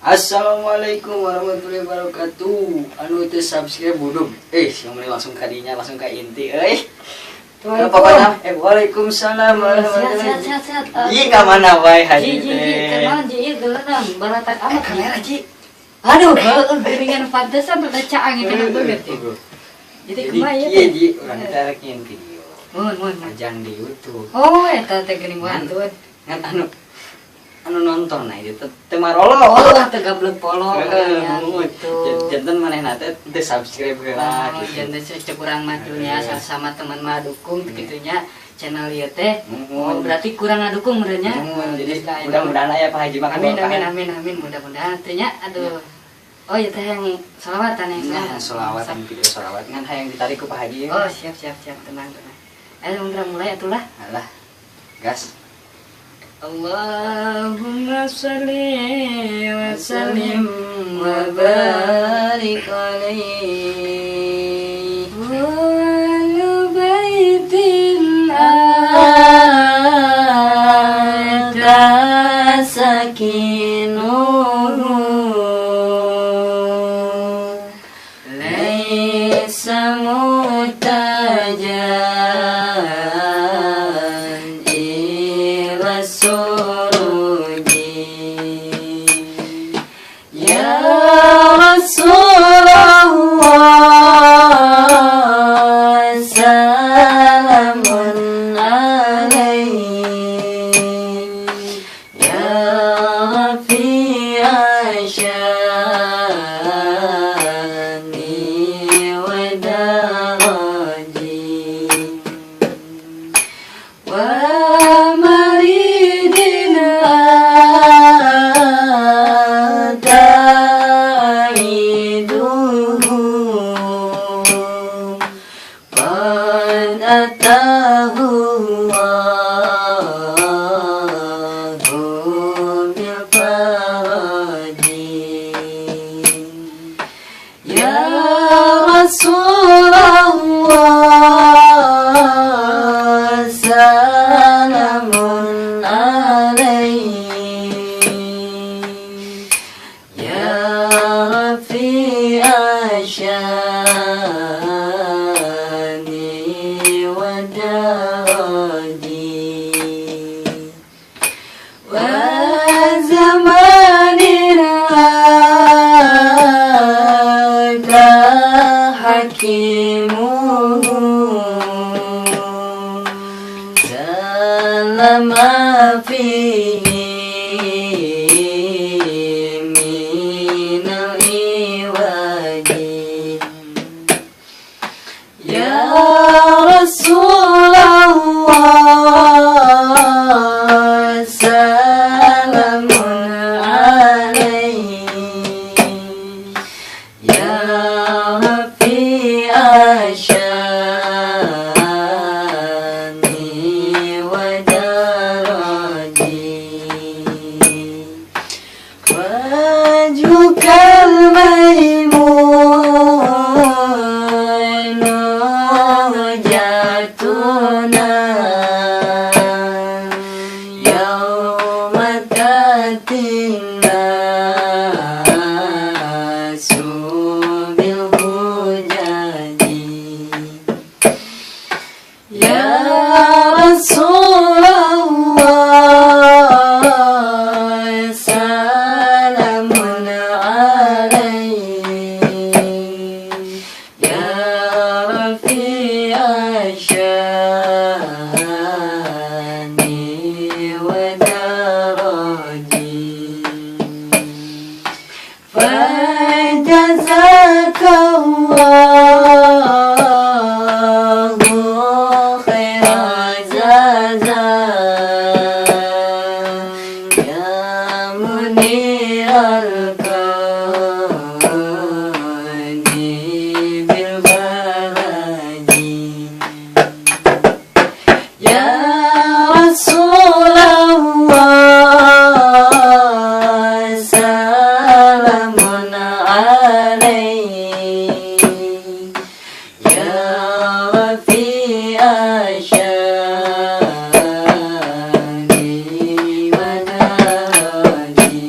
Assalamualaikum warahmatullahi wabarakatuh. Anu itu subscribe budug. Yang mulai langsung kadinya, langsung ke inti euy. Pokoknya waalaikumsalam warahmatullahi. Sehat, sehat, sehat, sehat. Ih, ka mana wae, Haji Ji, ji, ji, teh? Kumaha, ji, ieu geuleuh baratak amat. Kamera, Ji. Aduh, heueuh, geuningan, pantesan rada caang itu banget ya. Jadi Jadi kumaha ieu kieu, teh? Ji, urang teh rek nyieun video. Mun, mun, mun. Ajang di YouTube. Oh, eta teh geuning wantun. Ngan anu anu nonton nah itu teu marolo. Oh, lah teu gablek polo Heeh, ya mun. Gitu. Janten manehna teh teu subscribe heula Oh, gitu. janten cek urang mah tuh nya sama teman mah dukung kitu nya channel ieu teh. Mun. Oh, berarti kurang ngadukung meureun nya. Mun, jadi Geus lah, eta. Mudah-mudahan aya Pak Haji makan. Amin, amin, amin, amin, mudah-mudahan teh nya. Aduh. Oh, iya teh yang solawatan, yang Nah, solawatan, video solawat ngan hayang ditarik ku Pak Haji. Oh, siap, siap, siap, tenang, tenang. Ayo urang mulai atulah. Alah. Gas. Allahumma sholli wa sallim wa barik alaihi wa ala baitin anta sakinuhu laisa mutajan ila suruji ya Rasulullah, salamun alaik ya rafi'a syani wa daraji wa maridin anta aiduhu qad atahu Allahu bil faraji ya Rasulullah, salamun alaik ya rafi'a syani wa daraji wa zamanin anta hakimuhu salama fihi minal iwaji ya Rasulullah, salamun alaik ya rafi'a syani wa daraji wajhukal maimun hujatuna yauma ta'tin nasu bil hujaji ya Rasulullah, salamun alaik ya rafi'a syani wa daraji فجزاك الله خير جزاء يا منير الكون بالفرج يا رسول الله، سلام عليك يا رفيع الشان ودرجي.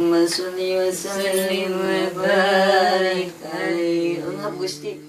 Allahumma sholli wa sallim wa barik alaihi. Allah, Gusti.